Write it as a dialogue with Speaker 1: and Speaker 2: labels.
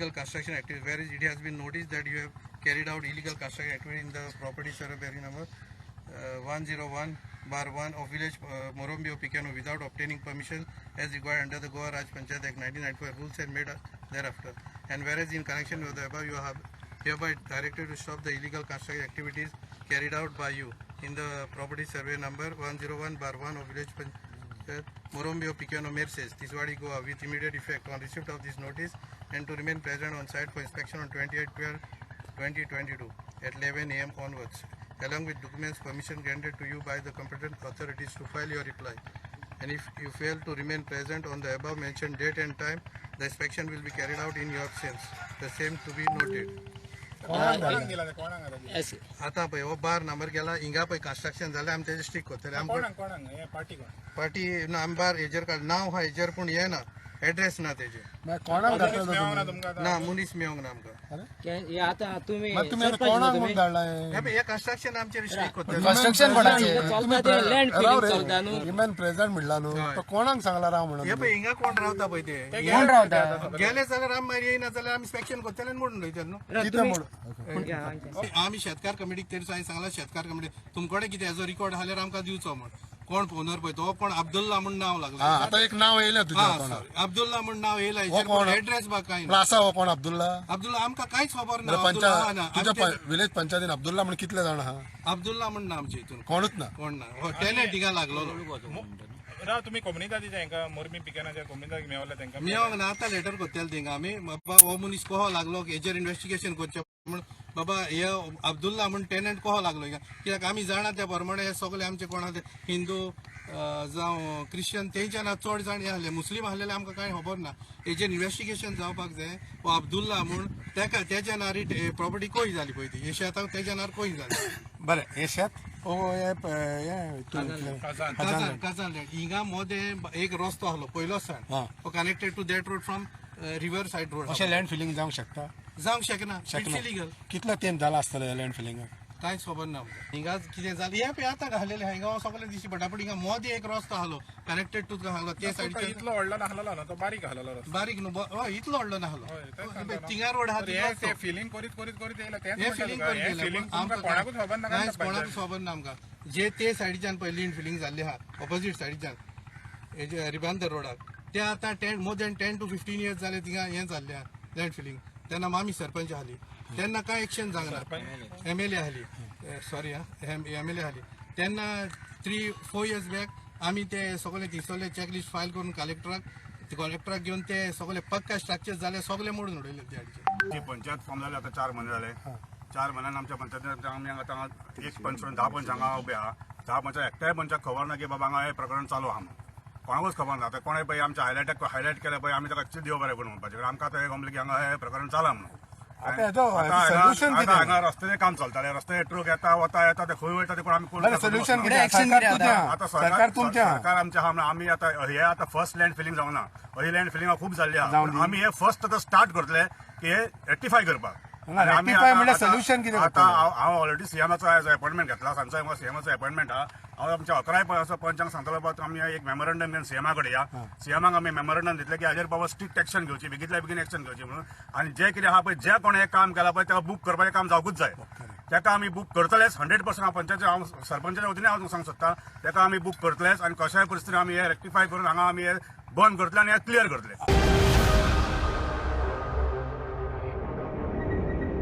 Speaker 1: illegal construction activity, whereas it has been noticed that you have carried out illegal construction activity in the property survey bearing number 101/1 of village Morombio Picano without obtaining permission as required under the Goa Raj Panchayat Act 1995 rules and made thereafter. And whereas in connection with the above, you have hereby directed to stop the illegal construction activities carried out by you in the property survey number 101/1 of village Panchayat Morombio Picano Merces, Tiswadi, Goa, with immediate effect on receipt of this notice and to remain present on site for inspection on 28/12/2022 at 11 a.m. onwards, along with documents permission granted to you by the competent authorities to file your reply. And if you fail to remain present on the above mentioned date and time, the inspection will be carried out in your absence. The same to be noted.
Speaker 2: कोणाक दिला ते? कोणाक आता दिला?
Speaker 1: आता पळय हो bar number गेला हिंगा पळय कन्स्ट्रक्शन जालें आमी तेजे स्ट्रीक करतले आमकां.
Speaker 2: कोणाक कोणाक हे पार्टी कोण?
Speaker 1: पार्टी ना, आमी बार हेजेर काड नांव आहा हेजेर पूण हे ना, एड्रेस ना तेजे.
Speaker 3: कोणाक
Speaker 2: मनीस मेळोंक ना तुमकां आतां?
Speaker 1: ना, मनीस मेळोंक ना आमकां.
Speaker 4: हे आता तुम्ही
Speaker 3: मग तुम्ही आता
Speaker 4: सरपंच
Speaker 3: कोणाक
Speaker 4: न्हू
Speaker 3: म्हूण
Speaker 4: तुम्ही?
Speaker 3: धाडला हे?
Speaker 1: हे पळय, हे कन्स्ट्रक्शन आमचेर स्ट्रीक करतले.
Speaker 5: कन्स्ट्रक्शन कोणाचें?
Speaker 4: चलता ते लँड
Speaker 3: राव
Speaker 4: फिलिंग
Speaker 3: रे,
Speaker 4: चलता न्हू.
Speaker 3: रिमेन प्रेझेंट म्हणला न्हू.
Speaker 1: हय.
Speaker 3: तो कोणाक सांगला राव म्हणून?
Speaker 1: हे पळय, हिंगा कोण रावता पळय ते.
Speaker 5: कोण रावता?
Speaker 1: गेले जाल्यार आमी मागीर येयना जाल्यार आमी इन्स्पेक्शन करतले आनी मोडून उडयतले न्हू.
Speaker 3: कितें म्हूण?
Speaker 1: आमी शेतकार कमिटीक तेणें हांवें सांगलां, शेतकार कमिटी तुमकडे कितें हेजो रिकॉर्ड आसल्यार आमकां दिवचो म्हण. कोण ओनर पळय तो कोण अब्दुल्ला म्हूण नांव लागलां.
Speaker 3: हा, आता एक नाव येयलें तुज्या
Speaker 1: हा
Speaker 3: तोंडार.
Speaker 1: सॉरी, अब्दुल्ला म्हूण नाव येयलां.
Speaker 3: हो कोण?
Speaker 1: एड्रेस बा कांय
Speaker 3: पण
Speaker 1: ना.
Speaker 3: आसा हो कोण अब्दुल्ला?
Speaker 1: अब्दुल्ला आमकां कांयच खबर ना. अब्दुल्ला हा ना.
Speaker 3: तुज्या विलेज पंचायतीन अब्दुल्ला म्हण कितले जाण आहा?
Speaker 1: अब्दुल्ला म्हण ना आमच्या हितून.
Speaker 3: कोणूच ना?
Speaker 1: कोण ना. हो टेनंट हिंगा लागलो.
Speaker 2: राव, तुमी कोमुनिदादीच्या हेंका मोरबी पिकेनाच्या कोमुनिदादीक मेवला तेंका?
Speaker 1: मेवंक ना. आतां लेटर करतले तेंका आमी, बाबा हो मनीस कहो लागलो हेजेर इन्वेस्टिगेशन करचें म्हण. बाबा हे अब्दुल्ला म्हण टेनंट कहो लागलो हिंगा? कित्याक आमी जाणा त्या प्रमाणे हे सगळे आमचे कोण आहा ते हिंदू जावं क्रिश्चन, तेंच्यान आतां चड जाण हे आहले, मुस्लीम आहलेले आमकां कांय खबर ना. हेजेर इन्वेस्टिगेशन जावपाक जाय. हो अब्दुल्ला म्हूण तेका तेच्या नारी प्रॉपर्टी कोय जाली पळय ती, हे शेतां तेच्या नार कोय जाली.
Speaker 3: बरें, हे शेत ओ हे हे हितून
Speaker 2: खजान.
Speaker 1: Kazan, Kazan land. हिंगा मोदें एक रस्तो आहलो पयलो
Speaker 3: हा.
Speaker 1: सान connected to that road from river side road.
Speaker 3: अशें लँड फिलिंग जावंक शकता?
Speaker 1: जावंक शकना, it's illegal.
Speaker 3: कितलो तेंप जाला आसतलो लँड फिलिंगाक?
Speaker 1: कांयच खबर ना आमकां हिंगा कितें जालें. हे पळय आतां घालेलें हिंगा सगळें दिश्टी पडटा पूण हिंगा मोदें एक रस्तो आहलो कनेक्टेड टू आहलो ते
Speaker 2: तो
Speaker 1: सायडीच्यान.
Speaker 2: इतलो व्हडलो नाहलेलो ना तो, बारीक आहलेलो रस्तो.
Speaker 1: बारीक न्हू, हय, इतलो व्हडलो नाहलो.
Speaker 2: हय, तेंच सांगता न्हू.
Speaker 1: थिंगा रोड आहा
Speaker 2: तर हे
Speaker 1: तितलोच
Speaker 2: ते
Speaker 1: तो.
Speaker 2: फिलिंग करीत करीत करीत येयला तेंच
Speaker 1: हे
Speaker 2: म्हणटा
Speaker 1: फिलिंग
Speaker 2: तुका.
Speaker 1: करून
Speaker 2: हे
Speaker 1: गेले
Speaker 2: फिलिंग
Speaker 1: पूण
Speaker 2: तुमकां
Speaker 1: आमकां
Speaker 2: कोणाकूच खबर नाका.
Speaker 1: कांयच कोणाकूच खबर ना आमकां. जे ते सायडीच्यान पळय लिंड फिलिंग जाल्ली आहा ऑपोजीट सायडीच्यान हेजे रिबांदर रोडाक, ते आतां 10 more than 10 to 15 years जाले थिंगा हें जाल्लें आहा लँड फिलिंग. तेन्ना मामी सरपंच आहली तेन्ना कांय एक्शन जावंक ना. एमएलए आहली, सॉरी, हा एमएलए आहली तेन्ना. 3-4 इयर्स बॅक आमी ते सगळे थिंगसरले चॅकलिस्ट फायल करून कलेक्टराक कलेक्टराक घेवन ते सगळे पक्का स्ट्रक्चर जाले सगळे मोडून उडयले ते हाडचे.
Speaker 6: जी पंचायत फॉर्म जाले आतां 4 म्हयने जाले. 4 म्हयन्यान आमच्या पंचायतीन आमी आतां एक पंच सोडून 10 पंच हांगा उबे आहा. 10 पंचाक एकट्याय पंचाक खबर ना की बाबा हांगा हें प्रकरण चालू आहा म्हणून. कोणाकूच खबर ना. आतां कोणें पळय आमच्या हायलायट हायलायट केलें पळय, आमी ताका देव बरें करूं म्हणपाचें, कारण आमकां आतां हें गमलें की हांगा हें प्रकरण चालू म्हणून.
Speaker 3: आतां हेजो
Speaker 6: आतां हांगा
Speaker 3: सोल्युशन
Speaker 6: आतां
Speaker 3: कितें?
Speaker 6: हांगा रस्त्याचें काम चलतालें. रस्ते ट्रक येता वता येता, ते खंय वयता ते कोण आमी कोण
Speaker 3: बरें, सोल्युशन कितें?
Speaker 5: Action
Speaker 3: सरकार
Speaker 5: कितें
Speaker 3: तुजें
Speaker 5: आतां?
Speaker 6: आतां
Speaker 3: सरकार तुमचें आहा.
Speaker 6: सरकार आमचें आहा म्हणून आमी आतां हे आतां फर्स्ट लँड फिलिंग जावना, अशी लँड फिलिंग खूब जाल्ली आहा.
Speaker 3: जावं
Speaker 6: पूण
Speaker 3: दी.
Speaker 6: आमी हे फर्स्ट आतां स्टार्ट करतले की हे रेक्टिफाय करपाक.
Speaker 3: ना,
Speaker 6: आनी आमी
Speaker 3: rectify
Speaker 6: आतां-
Speaker 3: म्हणल्यार
Speaker 6: आतां-
Speaker 3: solution कितें
Speaker 6: आतां
Speaker 3: करतले?
Speaker 6: हांव ऑलरेडी सीएमाचो आयज अपॉइंटमेंट घेतला. सांजचो सीएमाचो अपॉइंटमेंट आहा. हांव आमच्या 11 पंचांक सांगतलो, बाबा आमी एक मेमोरंडम घेवन सीएमा कडेन या. सीएमाक आमी मेमोरंडम दितले की हाजेर बाबा स्ट्रिक्ट एक्शन घेवची, बेगीतल्या बेगीन एक्शन घेवची म्हणून. आनी जे कितें आहा पळय, जे कोणें हें काम केलां पळय ताका बूक करपाचें काम जावकूच जाय. ताका आमी बूक करतलेच 100%. हांव पंचायत, हांव सरपंचाच्या वतीन हांव तुमकां सांगूंक सोदता, ताका आमी बूक करतलेच आनी कशाय परिस्थितीन आमी हे रेक्टिफाय करून हांगा आमी हे बंद करतले आनी हे क्लियर करतले.